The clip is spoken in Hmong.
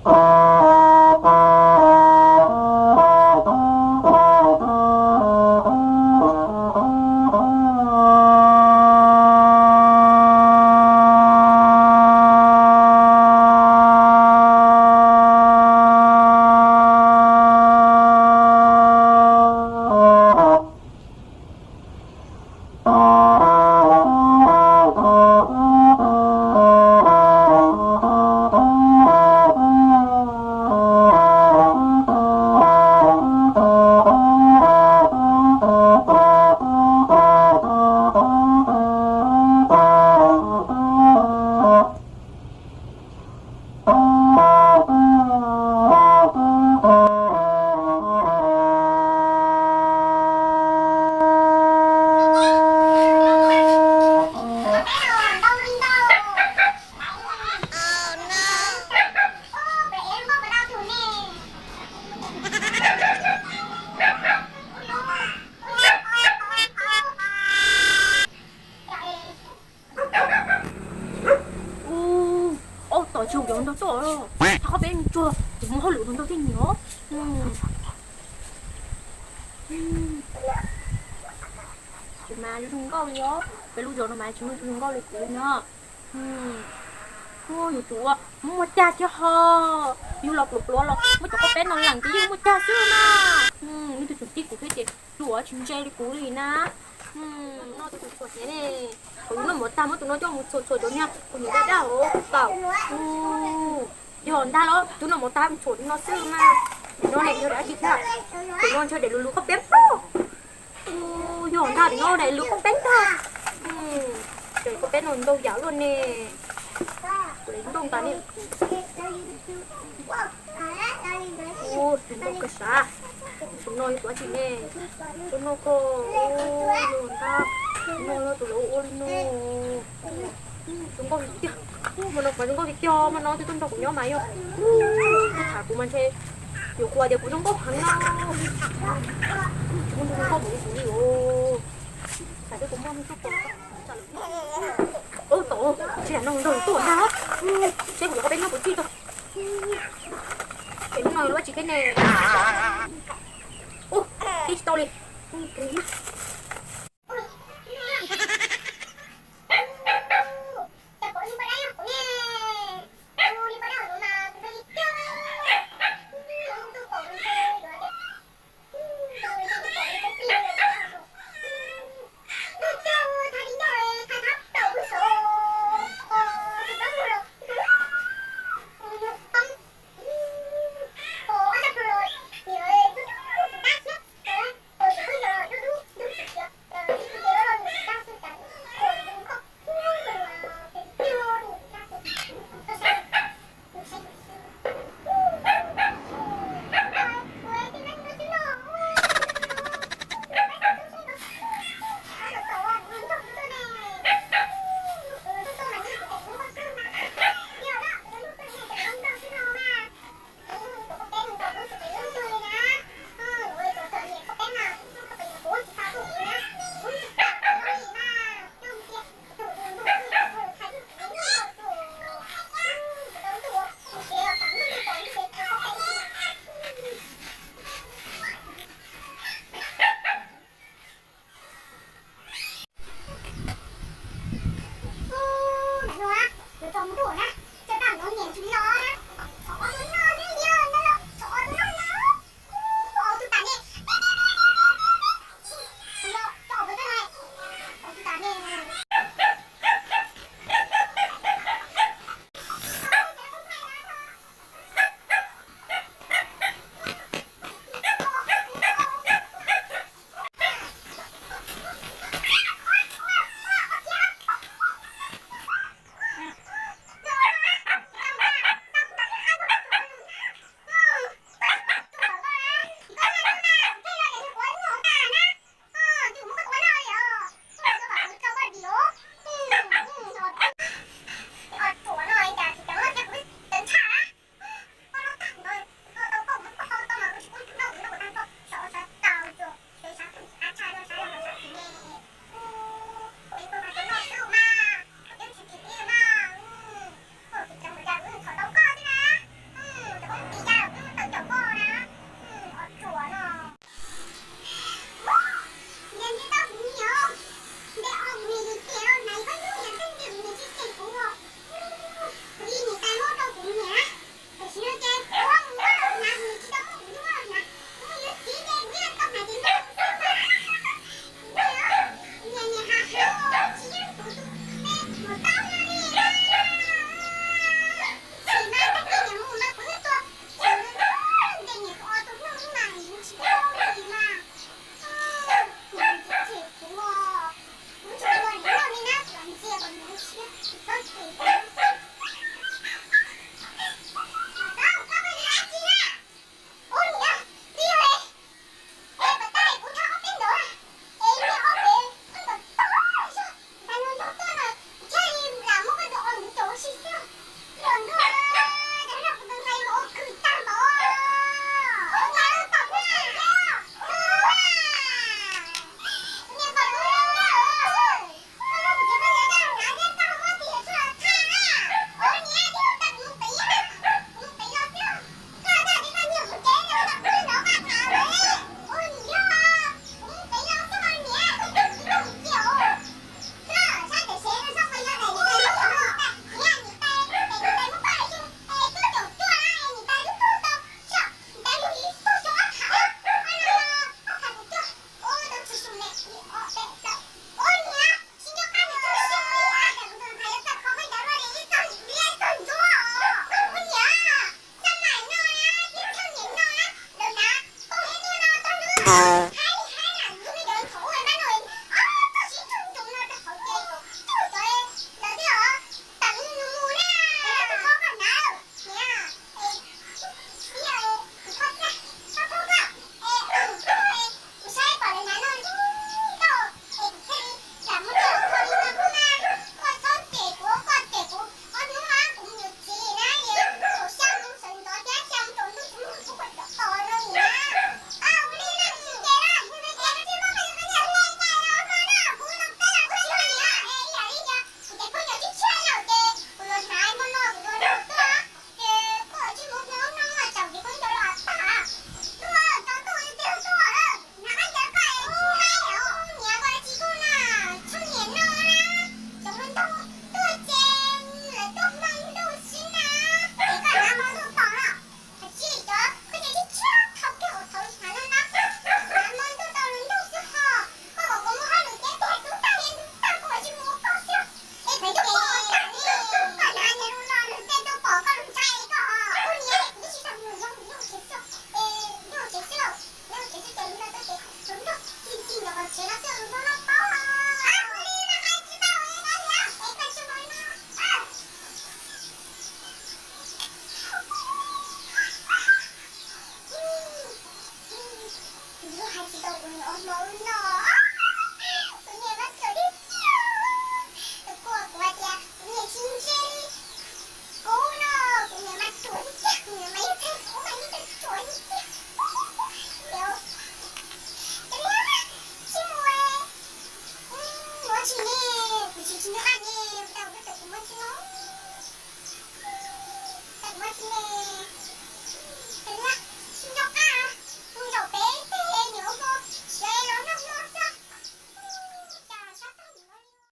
Ua, ob tom tsis yog cov ntog tuaj, thov qhov peb tsuag ces muaj hauj lwm ntog thiaj nyiam. Kuv mas zoo nkauj li os, peb lub zos no mas tsis muaj zoo nkauj li kuv li no. Ua, yuav tsum muaj cag thiab ho, yug los pluav pluav los muab cov qhov peb no lees ces yeej muaj cag xwb na. Nej tus tseem tib kuv thiab ces luag tsis ntse li kuv li na. No tus tseem txhuam hniav ne, kuv noj mov tag muab tus no coj mus txhuam txhuam cov niag kuv niam daj daj hauv tau. Yog ntag los tus noj mov tag mus txhuam tus no xwb mas. Nim no ne yog dab tsi thiab? Tus no ntshe daim lus lus koj peb pog. Yog ntag, tus no daim lus koj peb ntag. Daim koj peb no ntau yam luaj ne. Kuv lawv ntau tas ne. Tus ntau kawg sav. Tus no yog tus dab tsi ne? Tus no koj, yog ntag, tus no yog tus lawv ua li no. Zoo nkauj tiag tiag, hmo no mas zoo nkauj tiag tiag, hmo no twb tuaj nrog kuv nyob mas yog, tuaj tham kuv mas ntshe yuav kuv tias kuv zoo nkauj heev no. Tsis muaj tus zoo nkauj npaum li kuv li os. Xav tias kuv muaj hnub tuaj pom. Ub, tau, tsis yam no nrog tuaj ntag. Seb kuv yuav qhov peb nyob puas txij tau.